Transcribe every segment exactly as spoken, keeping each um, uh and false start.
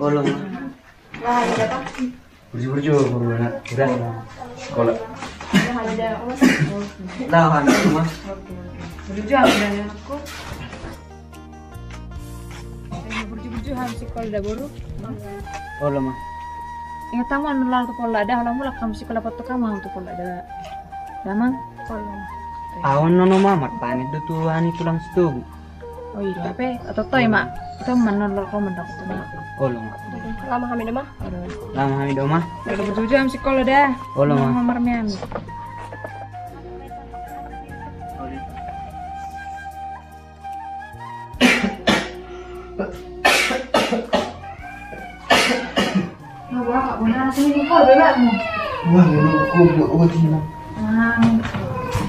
Olo ma. Burju-burju, guru anak. Udah sekolah. Lahan rumah. Burju-burju, hamu sikola da boru. Olo ma. Ingot hamu, anu, laho tu Polla da, olo, mulak hamu sikola, pottu hamu tu Polla da. Damang. Awan nono ma, marpanit do tu ani tulang Sitogu. Oh iya, hape oto-oto i ma. Ito ma nono, olo ma. Lama hami do ma. Lama hami do ma. Burju-burju hamu sikola da. Olo ma. Marmeam. Wah, ini kok buat obat ini.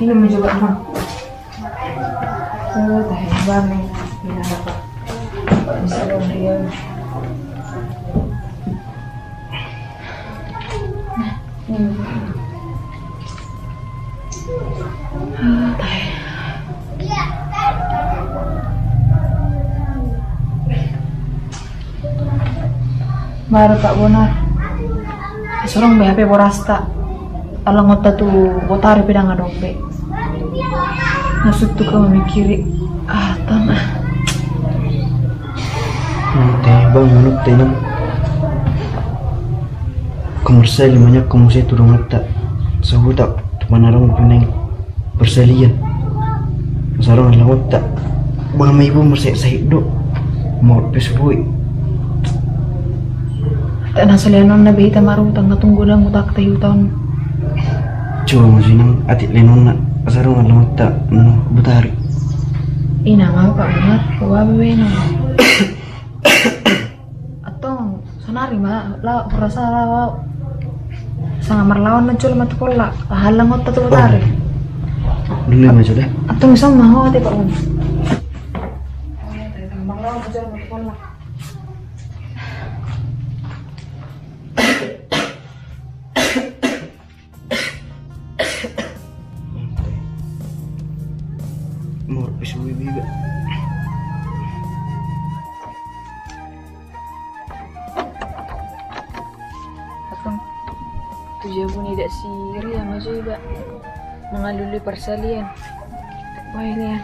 Ini mencoba mah. Eh, tahan banget. Ini apa? Bisa dong dia. Baru Pak Bonar. Surung be hape borasta. Alangonta tu Botari pe ndang adong be. Na suntuk au mamikiri. Ah, tanah. Nang te bang manuk tenang. Komersial banyak komersial tu donganta. Sahuta tu panarang peneng persalian. Sarong alangonta. Bang ma ibu mersahit-sahit do. Mau pe subui. Tak na salenon na be hita marutang, na tunggu na mutak ta hutang. Cuma sinang atik lenonna, asa ro ngalonta na Botari. Ina ma Pak Bonar, wa be na. Atong sonari ma la rasa la. Sanga marlaon na jolo ma tu Polla, halang otta tu Botari. Dulu ma sudah. Atong bisa ma ho te Pak Bonar. Marlaon na jolo ma tu Polla. Mor pis wiwi ga. Atong tu jabu ni dak siri ama jo iba mangalului parsalian. Wah, ini ya.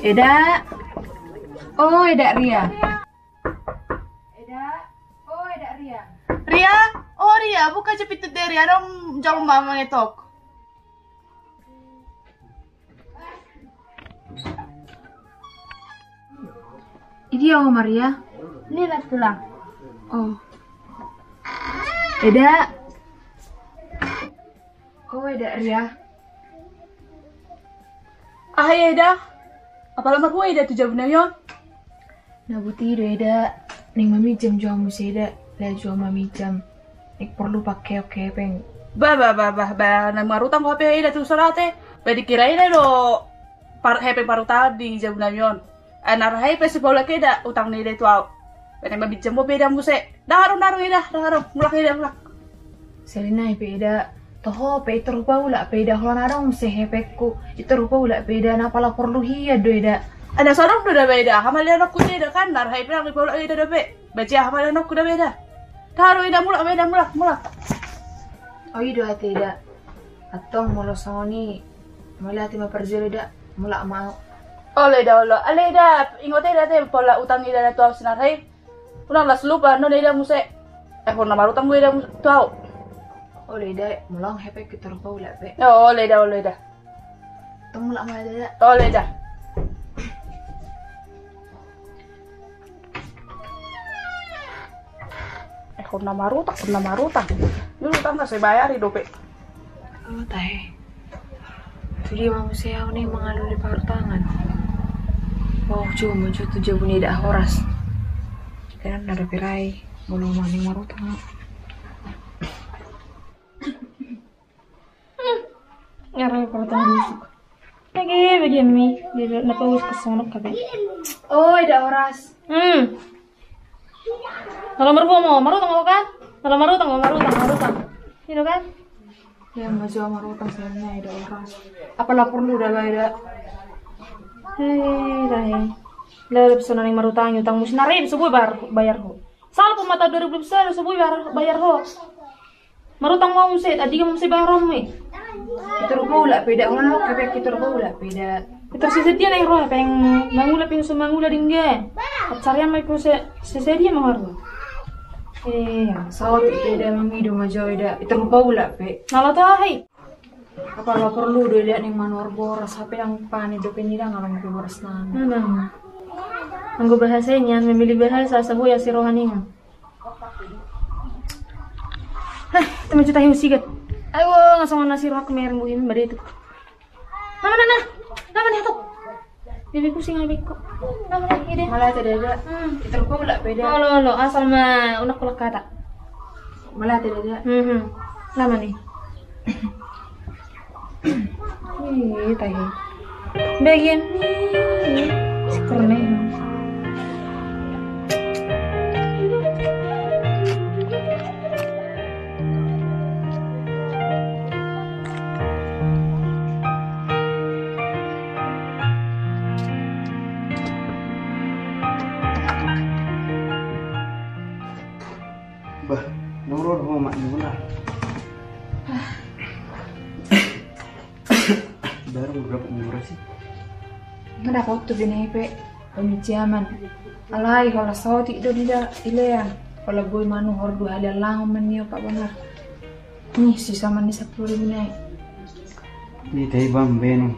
Eda. Oh, Eda Ria. Eda. Oh, Eda Ria. Ria? Oh, Ria, buka jo pintu de, Ria. Adong jolma mangetok. Idia ho ma Ria? Ni lah tulang. Oh. Eda. Oh, Eda Ria. Aha Eda? Apala marhua Eda tu jabu nami on? Na boti do Eda, naeng maminjam jo hamu muse Eda, laho jo hamu maminjam. Naeng porlu pangkeok hepeng. Bah, bah, bah, bah, bah, naeng marutang ho hape Eda tu son ate. Bah, dikira Eda do par-, hepeng parutangan di jabu nami on. Ai na rahe pe sipaulak Eda utang ni Eda tu au. Bah, naeng maminjam ho pe Eda muse. Dang adong, dang adong Eda, dang adong. Mulak Eda, mulak. Sali nai pe Eda, toho pe i tor hupaulak pe Eda, holan adong muse hepengku. I tor hupaulak pe Eda, na pala porlu hian do Eda. Ai na so adong do da be Eda, hamalianonku Eda kan, na rahe pe dang dipaulak Eda dope. Baen hamalianonku da be Eda. Taruh Eda, mulak be Eda, mulak, mulak. Oh, i do ate Eda. Antong molo songon i, mauliate ma parjolo Eda, mulak ma au. Olo Eda, olo. Ale Eda, ingot Eda ate, pola utang ni Eda tu au si na rahe. Unang las lupa, non Eda muse. Eh, hona marutang do Eda muse tu au. Olo Eda, mulak hepeng i tor hupaulak pe. Olo Eda, olo Eda. Tong mulak ma Eda. Olo Eda. Eh, hona marutang, hona marutang. Ni utang na sai bayari dope. Oh, tahe. Tu dia ma muse au ni mangalului parutangan. Wah, cuma jo tu jabu ni dak horas. Kenan na dope rahe, molo manang marutang. Ngarai parutangan busuk. Bege, bege mi. Dia na paus ke sono kabe. Oi, da Oras. Hmm. Nalo marhua mo, marutang ho kan? Nalo marutang ho, marutang, marutang. Gitu kan? Ia, ma jo marutang saonari, da Oras. Apala porlu da, ba, da. Hei, da, hei. Laho do pe sonari marutang, utang muse na rap, so boi bayar, bayar ho. Salpu ma taon dua ribu dua puluh sada, so boi bayar, bayar ho. Marutang ma muse, andigan ma muse bayaranmu i. Pitu ribu ula pe da, unang ho kabe, pitu ribu ula pe da. Pitu ribu sadia na i ro, pe mangula pe so mangula denggan. Pansarian ma pe so, sadia ma ro. Eh, ya. Saotik pe da, mangido ma jo i da, pitu ribu ula pe. Nalo tahe. Apala porlu do i da naeng manuhor boras, hape ndang panen dope ni da, ngalong pe boras nami. Memang. Anggo bahasa nian, memilih bahasa, asa boi asi roha ninna. Hah, tu ma jo tahe usigat. Ayo, nga songon na asi rohangku mereng buhin, bade tu. Nama, nama, nama ni tu. Bibikku sing abikku. Nama ni, ide. Mauliate da, da. Hmm. Pitu ribu ula pe da. Olo, olo, asal ma unang kolak hata. Mauliate da, da. Mhm. Nama ni. Ih, tahe. Bagian. Super nih. Bah, nunga ro ho, Mak, nunga. Baru dapat murah sih. Nga dapat tu bini pe, pemijaman. Alai holan saotik do dilean. Holan boi manuhor dua hali allangon ma nian, Pak Bonar. Ni, sisa ma ni sampulu ribu nai. Di tai bam beno,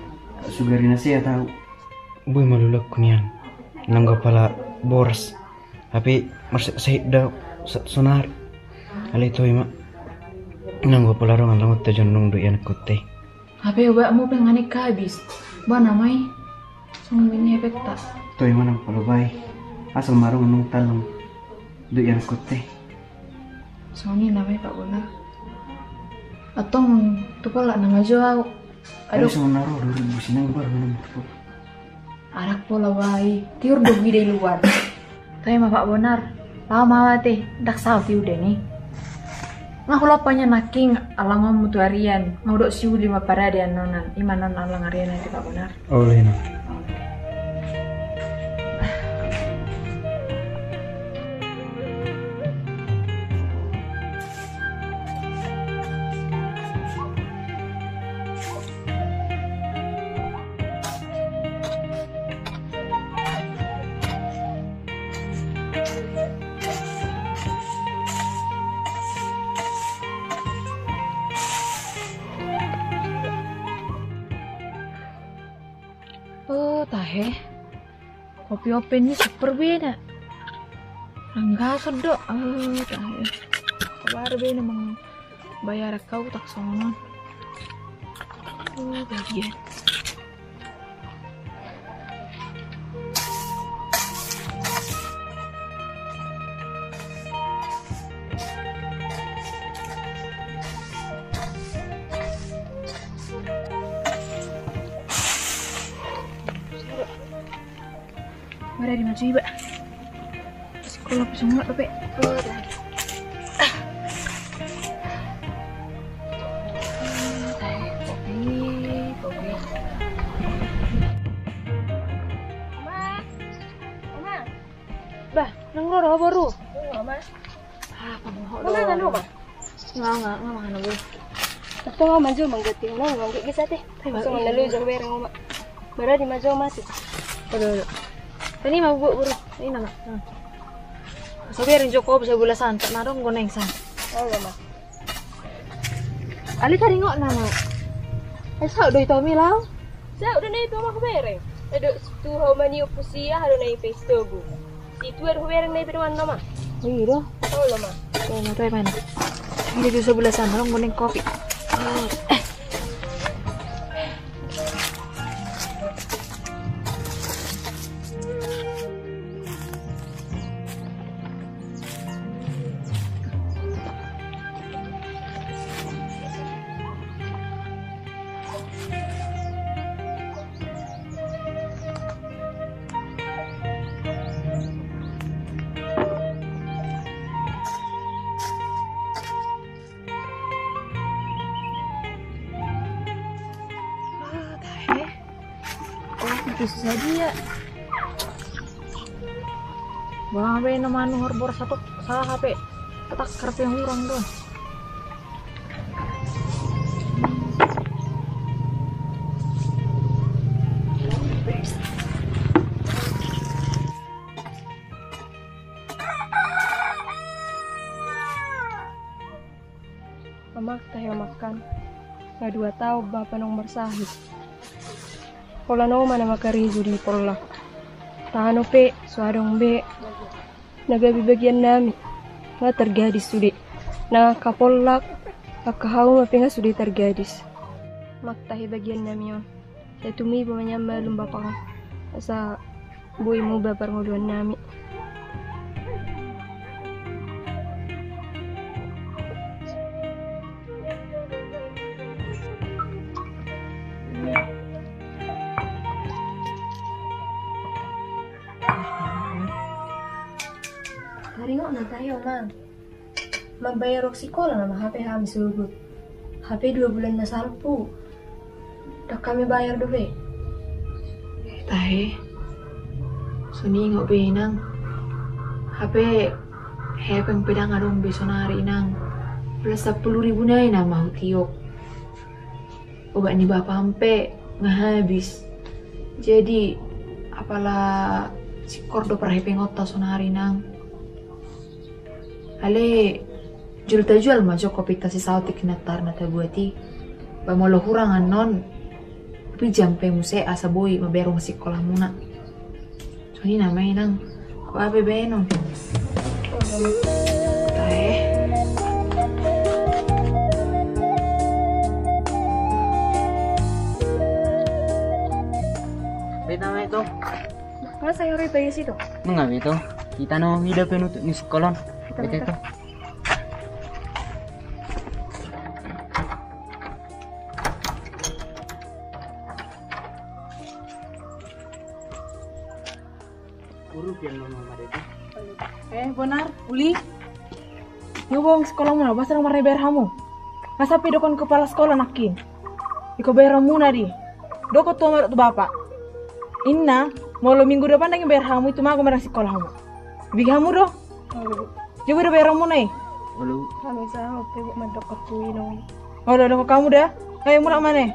sugari na sehat au. Boi ma luluanku nian. Nanggo apala boras. Hape marsahit do sonari. Alai toe ma. Nanggo apala adong allangonta jonok do ianakhonta i. Hape obatmu pe nga naeng habis. Ba nama i. Songon i ma efekta. Toe ma nang pala bae. Asal ma adong nunga tallung do ianakhonta i. Songon i nama i, Pak Bonar. Antong tu pola nama jo au. Aduh. Songon na ro dua ribu sinang baru nama tu pola. Anak pola bae, tiur do hida i luar. Toe ma, Pak Bonar, laho ma au ate, ndang saut i udan i. Nga hulopa nian nangkin allangonmu tu arian, nga hudok si uli ma parade annon an, i ma annon allang arian ate, Pak Bonar. Olo, ina. O tahe. Kopi open ni super bena. Ranggason do. O tahe. Kabar bena mang. Bayar kau tak songon. O bagian. Maradi ma jo iba. Sikola pe songon dope. Kopi, kopi. Oma. Oma. Bah, nang ro do ho boru. Oma. Ah, pamoho do. Oma, nang ro, Oma. Nga, nga, nga mangan, Oma. Antong au ma jo mangganti, nga mangganti ate. Songon na loja hubereng, Oma. Maradi ma jo, Oma, ate. Olo, olo. Tani ma buat boru. Ina ma. Asa hubereng jo kopi sabula santak na adong, goneng san. Olo, Oma. Alai taringot nama. Ai saut do i Tomi laho. Saut do na i pe, Oma, hubereng. Ai do tu ho ma ni opusia, aha do na i pe si Togu. Situa do hubereng na i pe dongan nama. Oi do. Olo ma. Oi ma, toe ma. Ina jo sabula santak, adong goneng kopi. Tisu sadia. Boha be na manuhor boras satok saha pe. Atak karpe hurang do. Amang, tahe amangkan. Nga dua taon bapa naung marsahit. Pola naung ma na mangkarejo di pollak. Tano pe so adong be na gabe bagian nami. Nga targadis sude. Na angka pollak, angka hauma pe nga sude targadis. Amang, tahe bagian nami on. Sai tumibo ma nian malum bapa on. Asa boi muba parngoluan nami. Taringot na tahe amang. Mambayar uang sikola nama hape hami sogot. Hape dua bulan na salpu. Ndang hami bayar dope. Eh, tahe. Songon i be inang. Hape hepeng pe ndang adong be sonari inang. Pola sampulu ribu nai nama hutiop. Obat ni bapa hape nga habis. Jadi apala singkor do parhepengonta sonari inang. Ale, jolo tajual ma jo kopi ta sisaotik na tar na tabuat i. Ba molo hurang annon, pinjam pe muse asa boi mambayar uang sikolamuna. Songon i nama inang. Au hape baenon. Tahe. Beta ma itu. Nga sai hori baya situ. Manga be ito. Hita na huida penutup ni sikola on. Hita, beta, hita. Ito. Urupian mama mama deta. Eh, Bonar, Uli. Nga boha uang sikolamuna, boasa ndang marna dibayar hamu? Nga sampe didok kepala sikola nangkin. Iko bayaranmuna di. Dok tu ama dok tu bapa. Inna, molo minggu depan ndang dibayar hamu, itu ma ahu marna sikola hamu. Bigi hamu do. Olo. Jago do bayaranmuna i. Olo. Hami saha pe mandok tu inong. Olo, dok hamu da. Ayo mulak mana?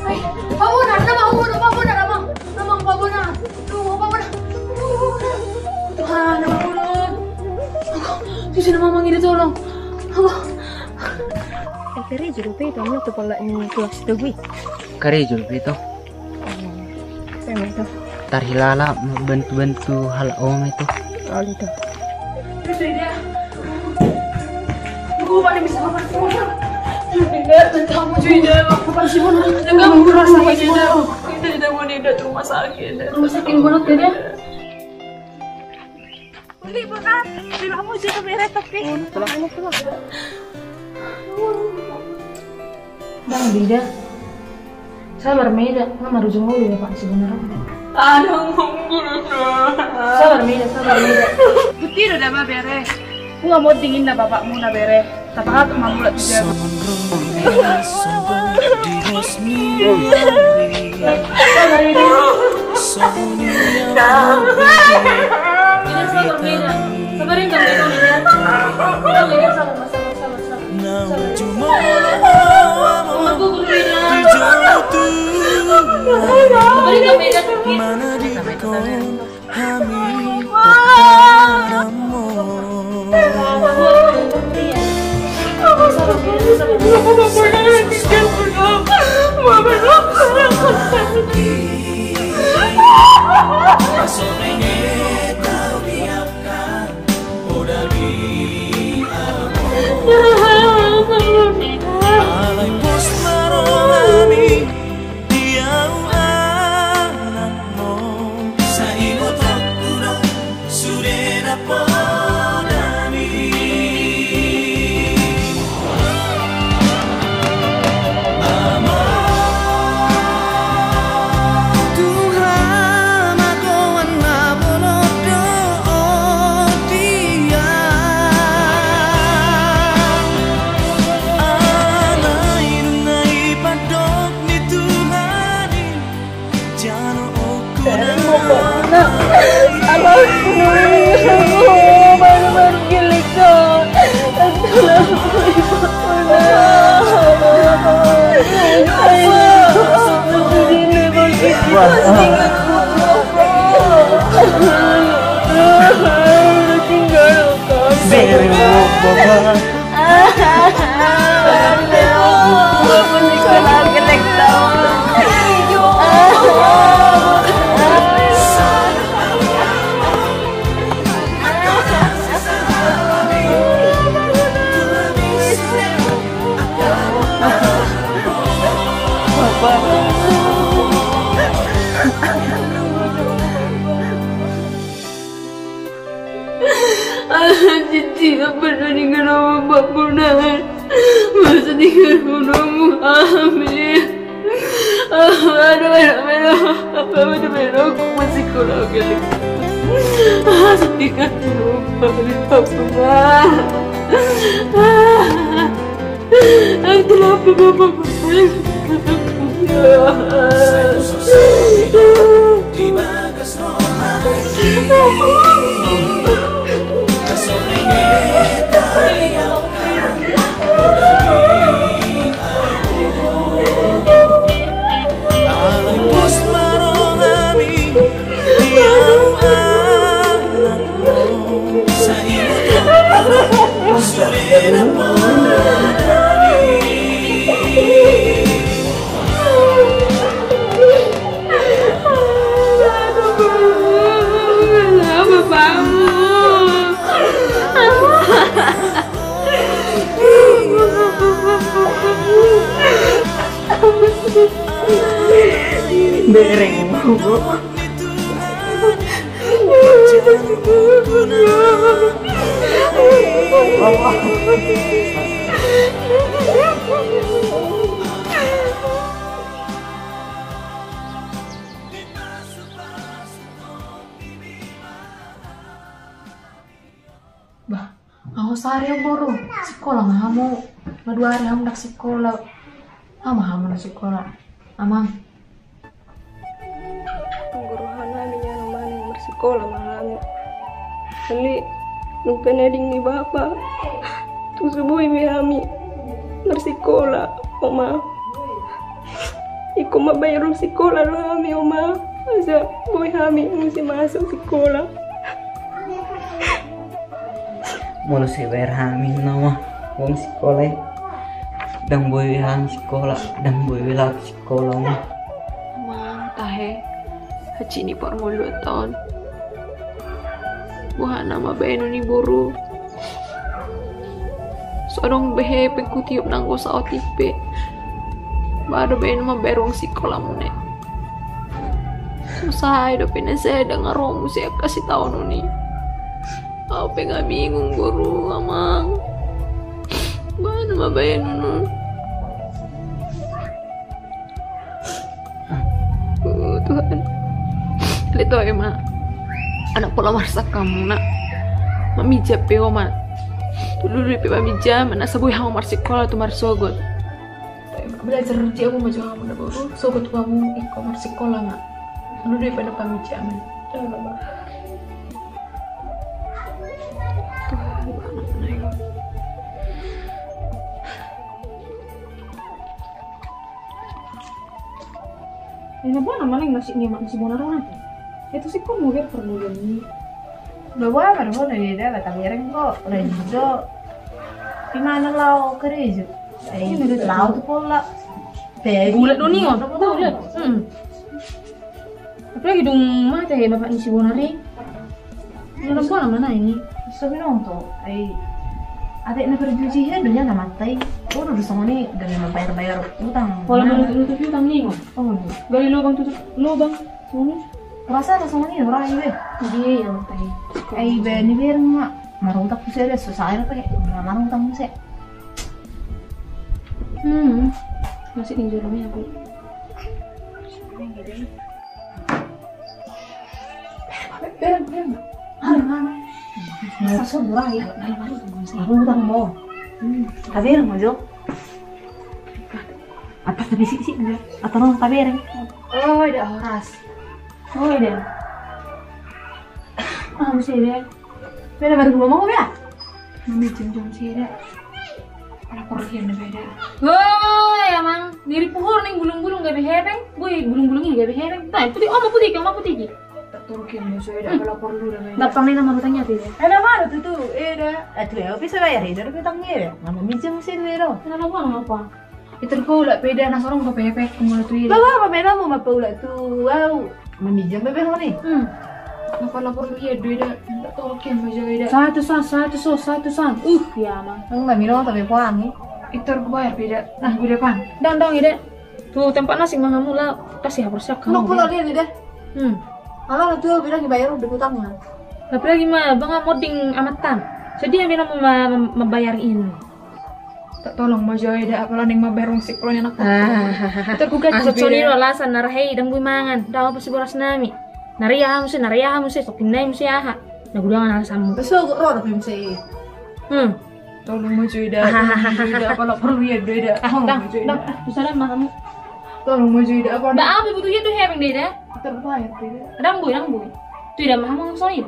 Ai, Pak Bonar, nama Pak Bonar, nama Pak Bonar, nama Pak Bonar. Aduh, Pak Bonar. Tuhan, nama Pak Bonar. Aduh, susah nama manggil tolong. Aduh. Eh, karejo dope ito, anu tu pala ni kelas dua. Karejo dope ito. Tarhilala bantu-bantu halak on ito. Oh, ito. Rumah sakit mana tadi? Beli beras, beli kamu juga beres tapi. Oh, itulah. Anu tuh. Bang, beda. Sabar ma eda, nga marujung ulu ya Pak sebenarnya. Aduh, sabar ma eda, sabar ma eda. Putih udah mah beres. Nga mau dingin na bapakmu na beres. Tapahat ma mulak tu jago. Sabar, Ida. Ida, sabar, Ida. Sabar, Ida. Sabar, Ida, sabar, sabar, sabar, sabar. Sabar, Ida. Sabar, Ida. Hami pepadamu. Alai pos ma roha ni di au anakmu. Sai ingotku do sude na poda ni. Amang. Anjing, tidak pernah dengan orang bapuna. Masa tinggal bunuhmu, Amin. Aduh, aduh, aduh, aduh, aduh, aduh, aku masih kurang kali. Masa tinggal bunuhmu, Amin, bapuna. Aku telah berbohong. Bereng, Bu. Bah, aho sari, boru. Sikola ma hamu. Nga dua ari hamu ndang sikola. Aha ma hamu na sikola, Amang? Anggo rohanami nian, Oma, naeng marsikola ma hami. Alai nunga pinading ni bapa, tung so boi be hami marsikola, Oma. Ingkon mambayar uang sikola do hami, Oma, asa boi hami muse masuk sikola. Molo so ibayar hami, Oma, uang sikola i, ndang boi hami sikola, ndang boi be laho sikola, Oma. Amang, tahe, hansit ni parngoluanta on. Boha nama baenon i, boru? So adong be hepeng hutiop nanggo saotik pe. Boha do baenon mambayar uang sikolamuna i? Molo sae dope na sada nga ro muse angka sitaonon i. Au pe nga bingung, boru, Amang. Boha nama baenon on? Oh, Tuhan. Alai toe ma. Unang pola marsak hamu, Nak. Mamija pe ho ma. Tudu-tudu pe mamija ma, asa boi hamu marsikola tu marsogot. Belajar di hamu ma jo hamu, Nak, boru. Sogot hamu ingkon marsikola, Nak. Tudu-tudu pe na mamija ma. Tuhan, Tuhan, Tuhan. Ina bona maning nasib ni Mak ni si Bona Rona tu. Itu si kau mau biar permulian ni. Udah bona, udah bona, dia dah kata biarin kok, udah hijau. Di mana lau kerja? Eh, lau tu pola. Bulat do ni, oh. Bulat. Hmm. Apalagi dung mate bapak ni si Bonari. Dalam gua mana ini? Sobi nonto, ai. Ate na perjuji he dunia na matai. Oh, udah sama ni, udah memang bayar-bayar utang. Pola menutup utang ni, oh. Oh, iya. Gali lubang tutup lubang. Ini. Rasa ada sama ni, orang ini. Iya, iya, matai. Ai, bani biar mak. Marutang muse, susah ya, pakai. Marutang muse. Hmm. Masih injur ni aku. Bereng, bereng. Masa sumber ya? Marutang mo. Hmm. Tabereng mo jo. Atas tabisik-bisik mo jo. Atau nang tabereng. Oh, tidak horas. Oh, iya. Ah, mesti deh. Beda baru dua mau ya? Mami jam-jam sih deh. Lapor dia nih beda. Woi, amang, diri puhur nih bulung-bulung gabe hepeng. Woi, bulung-bulung ini gabe hepeng. Tuh, putih, oh, mau putih, mau putih. Tak turun dia, mau saya lapor dulu dah. Datang nih nama bertanya tuh ya. Ada mana tuh tuh? Eh, dah. Eh, tuh ya, bisa bayar ya, dari petang dia. Nama minjem sih dulu. Kenapa, kenapa? Itu kau ulah beda, nah, sorong kau pepek, kau mulai tuh ya. Bawa apa beda mau apa ulah tuh? Wow. Meminjam bebe ho ni. Hmm. Apa lapor lu ya, dua dah. Minta tolong kian baja beda. Satu san, satu so, satu san. Uh, ya, amang. Enggak, minum tapi puangi. Itu aku bayar beda. Nah, gue depan. Dang, dang, ide. Tuh, tempat nasi mahamu lah. Kasih apa siap kamu. Nuk pulau dia ni deh. Hmm. Alah, tuh bilang dibayar udah utangnya. Tapi lagi mah, bang, moding amatan. Jadi yang bilang mau ma-, ma-, membayar ini. Tak tolong ma jo eda, apala ning maberong sik lo anak. Ah, tergugat ah, soni lo alasan na rahei dang bui mangan. Dao pasi boras nami. Nari aha muse, nari aha muse, tokin nai muse aha. Na gudangan alasanmu. Beso ro ro muse. Hmm. Tolong ma jo eda, tolong ma jo eda, apala perlu ya do eda. Ah, dang, dang, bisa dang mahamu. Tolong ma jo eda, apala. Ba apa butuh ya do hepeng de eda. Terbayar de eda. Dang bui, dang bui. Tu eda mahamu soni.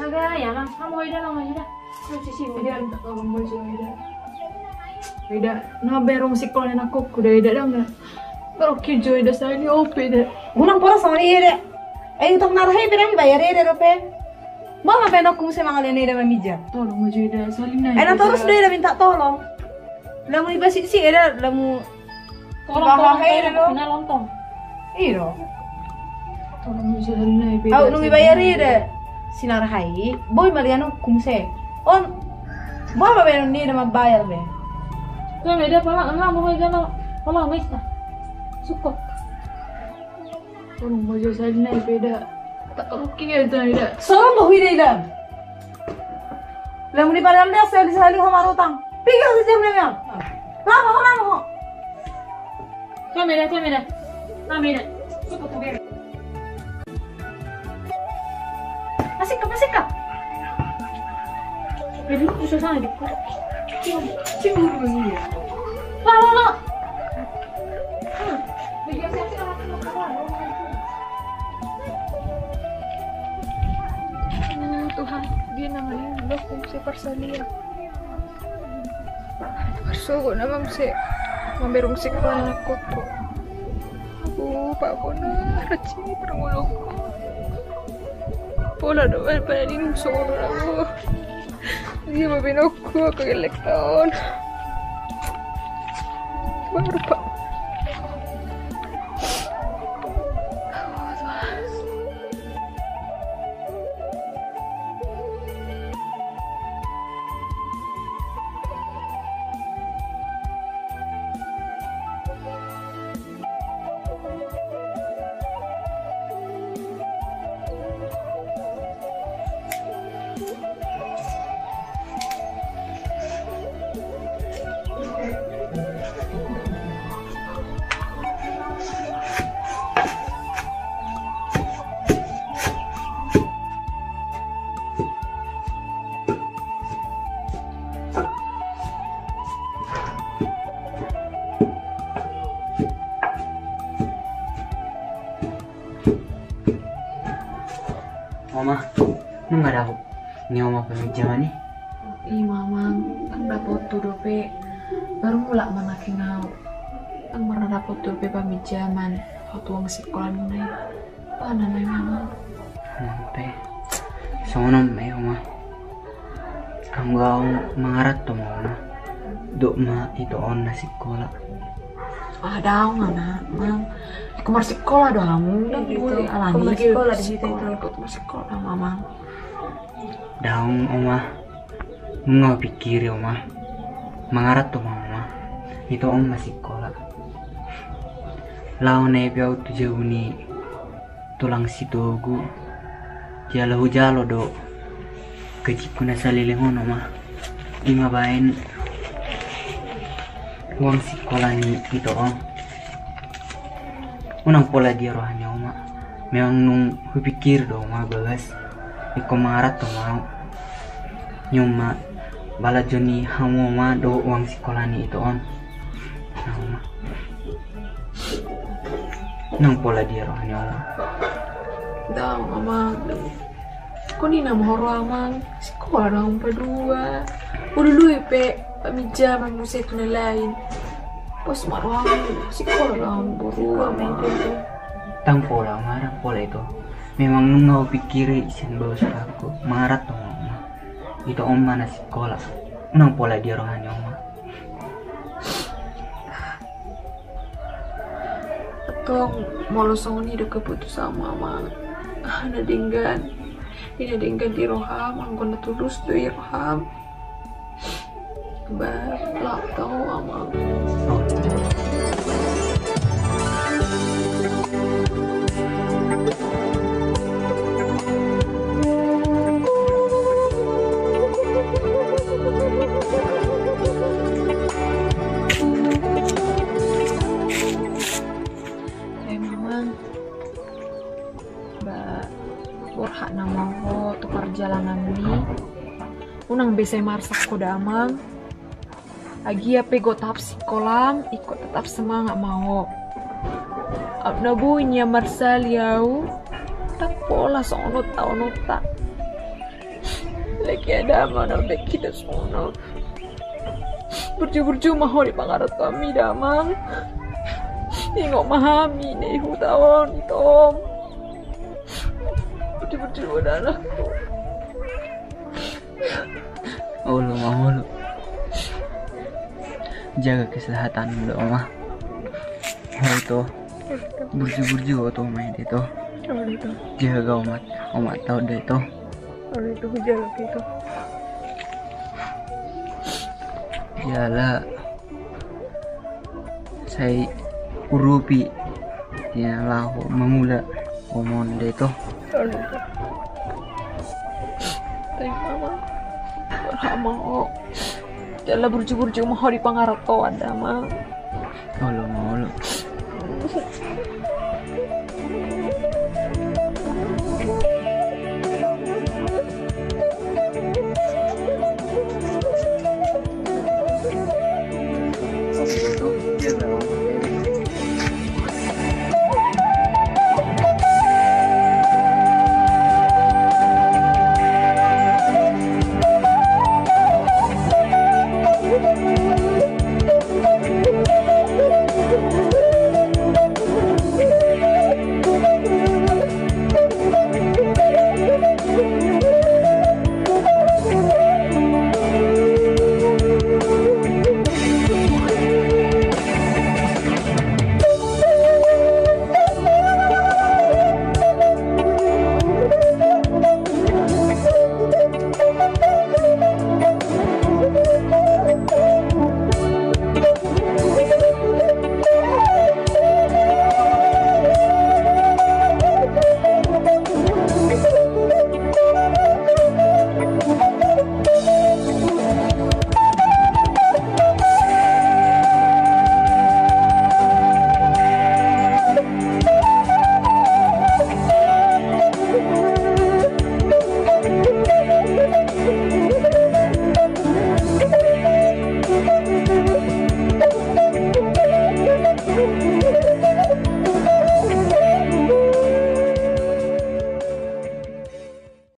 Aga ya lang, kamu eda lang eda. Eda, tolong ma jo eda. Eda, na berong sik lo anak kok, udah eda dang dah. Baru kijo eda saya di ope eda. Gunang pola sama eda. Eh, utang na rahei pe dang dibayar eda dope. Mau ngapain aku muse mangalene eda meminjam? Tolong ma jo eda, soalnya. Eh, na terus eda minta tolong. Lamu iba sik sik eda, lamu Tolong, tolong, tolong, tolong. Ina lontong. Iro. Tolong bisa dari nai beda. Au nungi bayar ida. Sinarhai, boi maliano kumse. On. Boi ma benon ni ida mambayar be. Kau beda pala, enggak mau ida lo. Pala mesta. Sukot. Tolong ma jo sahali nai beda. Tak ruki ya ida. Sorong bah ida ida. Lamu di padahal dia sahali sahali ho marutang. Pikir si jam dia. Lama ho lama ho. Kamera kamera. Kamera. Cukup kamera. Masih kah masih kah. Jadi lu susah sana di. Cemburu dia. Lah lah lah. Aduh, Tuhan, dia namanya blok fungsi persalinan. Parsogo nama muse mamberong sik anak koko. Aduh, Pak Bona, reci perngolongku. Pola do pada di nung sono aku. Dia mabinokku, aku gelek taon. Baru pak. Oma, nunga dapot ni oma paminjaman i? I ma amang, ndang dapot tu dope. Baru mulak ma nangkin au. Ndang pernah dapot tu dope paminjaman. Au tu uang sikola nai. Mana nai ma amang? Amang pe. Songon on ma i oma. Anggo au mangaranto ma oma. Dok ma ito on na sikola. Ah, daong amang. Ikut marsikola do hamu. Ndang boi alani. Ikut marsikola do hamu amang. Daong oma. Nunga hupikiri oma. Mangaranto ma oma. Ito on ma sikola. Laho nai pe au tu jabu ni tulang sitogu. Jala hujalo do gajikku na saleleng on oma. Ima baen uang sikola ni ito on. Unang pola dia rohana oma. Memang nung hupikir do oma bagas. Iko mangaranto ma au. Ni oma balajo ni hamu oma do uang sikola ni ito on. Nah, oma. Unang pola dia roha ni olam. Ndang, Amang. Koni nama horo, Amang. Sikola do Amang padua. Ulului pe paminjaman muse tu na lain. Pos ma roham, sikola do Amang boru, Amang. Ndang pola, Amang, ndang pola ito. Memang nunga hupikiri sian bagas rohangku, mangaranto ma. Ito on ma na sikola. Unang pola dia roha ni omak. Antong molo songon i do keputusanmu, Amang. Ah, na denggan. Di na denggan di roham, anggo na tulus do i roham. Ba, laho tau, Amang. Emang ba borhat nama ho tu parjalananmi. Unang be sai marsak ho da, Amang. Agia pe gotap sikolam, ingkon tetap semangat ma ho. Aut na boi nian marsali au, ndang pola songon on taononta. Lagi ada mana be kita songon on. Burju-burju ma ho di pangarantoanmi da, Amang. Ingot ma hami na di huta on, Tom. Burju-burju ma da, anakku. Olo ma, olo. Jaga kesehatanmu da, Oma. Olo, Tom. Burju-burju ho tu oma i da, Tom. Olo, Tom. Jaga omak, omak tau da, Tom. Olo, Tom, jaga, Tom. Jala sai urupi ia laho mangula omak on da, Tom. Olo, Tom. Tarima ma. Borhat ma ho. Jala burju-burju ma ho di pangarantoan da, Amang. Olo ma,